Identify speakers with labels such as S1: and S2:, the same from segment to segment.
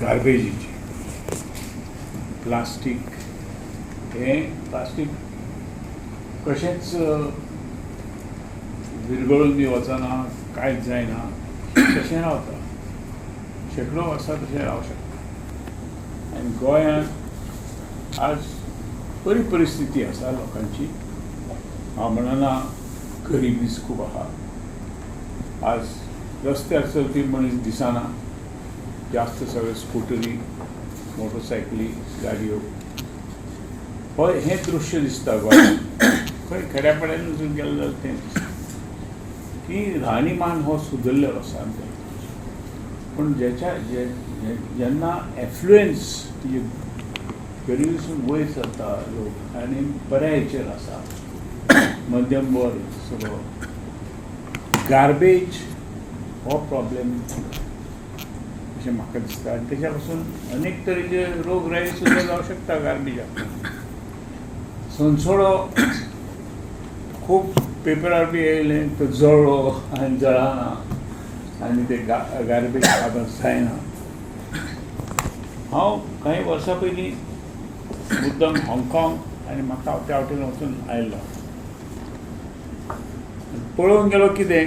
S1: गार्बेजीची. Plastic हें plastic कशेंच विरगळून बी वचना, कांयच जायना, तशें रावता, शेंकडो वर्सां तशें रावंक शकता. आनी गोंयांत आज बरी परिस्थिती आसा लोकांची. हांव म्हणना गरिबीच खूब आहा. आज रस्त्यार चलपी मनीस दिसना जास्त, सगळे स्कुटरी, मोटरसायकली, गाडयो. हय, हें दृश्य दिसता गोंयांत. खंय खेड्यापाड्यान वचून गेले जाल्यार तें दिसता की राहणीमान हो सुदरलेलो आसा आमच्या लोकांचो. पूण जेच्या जे जेन्ना एफ्लुएन्स म्हणजे गरिबीसून वयर सरता लोक आनी बऱ्या हेचेर आसा, मध्यम वर्ग सगळो, गार्बेज हो प्रॉब्लेम अशें म्हाका दिसता. आनी तेच्या पासून अनेक तरेचे रोग राई सुद्दां जावं शकता गार्बेजाक. सोनसोडो खूब पेपरार बी येयलें, तो जळ्ळो आनी जळना आनी ते गार्बेज काबार जायना. हांव कांय वर्सां पयलीं मुद्दम हाँगकाँग आनी म्हाका त्या वटेन वचून आयलो. पळोवंक गेलो कितें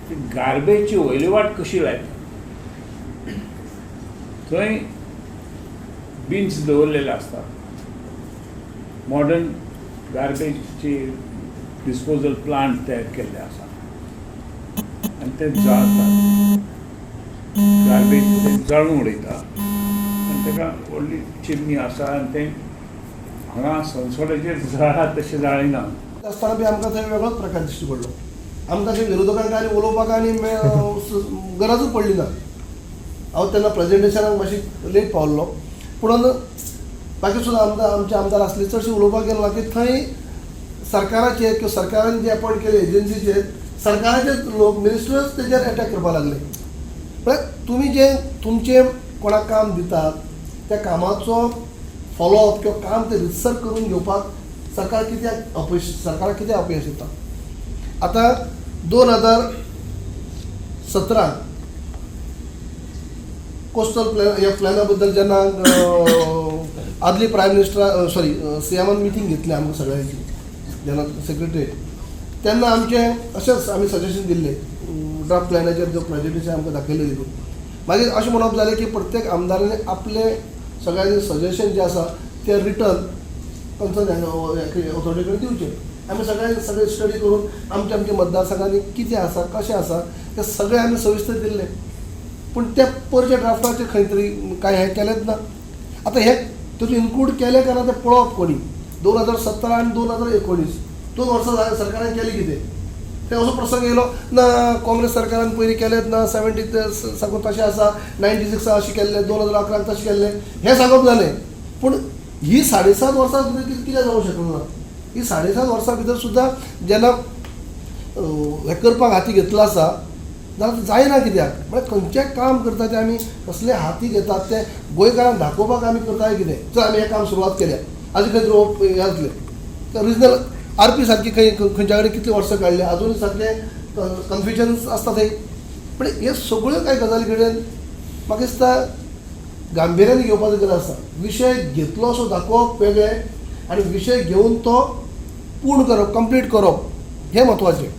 S1: की गार्बेजची वयली वाट कशी लायता. थंय बिन्स दवरलेले आसतात, मॉडर्न गार्बेजची डिस्पोजल प्लांट तयार केल्ले आसा आनी ते जळतात गार्बेज, ते जळून उडयता आनी ताका व्हडली चिमणी आसा आनी ते हांगा सोनसोड्याचेर जळा तशें जाळिना.
S2: आसतना बी आमकां थंय वेगळोच प्रकार दिश्टी पडलो. आमकां थंय विरोधकांक आनी उलोवपाक आनी गरजूच पडली ना. हांव तेन्ना प्रेजेंटेशनाक मातशी लेट पावल्लो, पुणून बाकी सुद्दां आमदार, आमचे आमदार आसले, चडशे उलोवपाक गेलो ना की थंय सरकाराचे किंवा सरकारान जे अपॉयंट केले एजन्सीचेर सरकाराचेच लोक, मिनिस्टर्स तेजेर एटॅक करपाक लागले. म्हळ्यार तुमी जे तुमचें कोणाक काम दितात, त्या कामाचो फॉलोअप किंवा काम तें रितसर करून घेवपाक सरकार कित्याक अपयश, सरकाराक कित्याक अपयश येता? आतां 2017 कोस्टल प्लॅन, ह्या प्लॅना बद्दल जेन्ना आदली प्रायम मिनिस्टर, सॉरी, सीएमान मिटींग घेतली आमकां सगळ्यांची जेन्ना सेक्रेटरीएट, तेन्ना आमचें अशेंच आमी सजेशन दिल्लें ड्राफ्ट प्लॅनाचेर, जो प्रेजेंटेशन आमकां दाखयलें तितून. मागीर अशें म्हणप जालें की प्रत्येक आमदारांनी आपले सगळ्यांनी सजेशन जे आसा ते रिटन कन्सर्न ऑथॉरिटी कडेन दिवचे. आमी सगळ्यांनी सगळे स्टडी करून आमच्या आमच्या मतदारसंघांनी कितें आसा, कशें आसा, तें सगळें आमी सविस्तर दिल्लें. पूण त्या पोरच्या ड्राफ्टाचेर खंय तरी कांय हें केलेंच ना. आतां हें तितून इन्क्लूड केलें काय ना तें पळोवप कोणी? 2017 आनी 2019, 2 वर्सां जालीं, सरकारान केलें कितें? ते असो प्रसंग येयलो ना, काँग्रेस सरकारान पयलीं केलेंच ना, 70 साकून तशें आसा, 96 अशें केल्लें, 2011 तशें केल्लें, हें सांगप जालें. पूण ही 7.5 वर्सां भितर कितें कितें जावंक शकना? ही 7.5 वर्सां भितर सुद्दां जेन्ना हें करपाक हाती घेतलो आसा जाल्यार जायना कित्याक? म्हळ्यार खंयचें काम करता तें आमी कसलें हाती घेतात तें गोंयकारांक दाखोवपाक आमी करता कितें? चल, आमी हें काम सुरवात केल्या. आजून खंय तरी हें जातलें, रिजनल आरपी सारकी खंय खंयच्या कडेन कितली वर्सां काडली, आजून सारकें कन्फ्युजन आसता थंय. पण हे सगळ्यो कांय गजाली कडेन म्हाका दिसता गांभिर्यान घेवपाची गरज आसा. विशय घेतलो असो दाखोवप वेगळें आनी विशय घेवन तो पूर्ण करप, कंप्लीट करप हें म्हत्वाचें.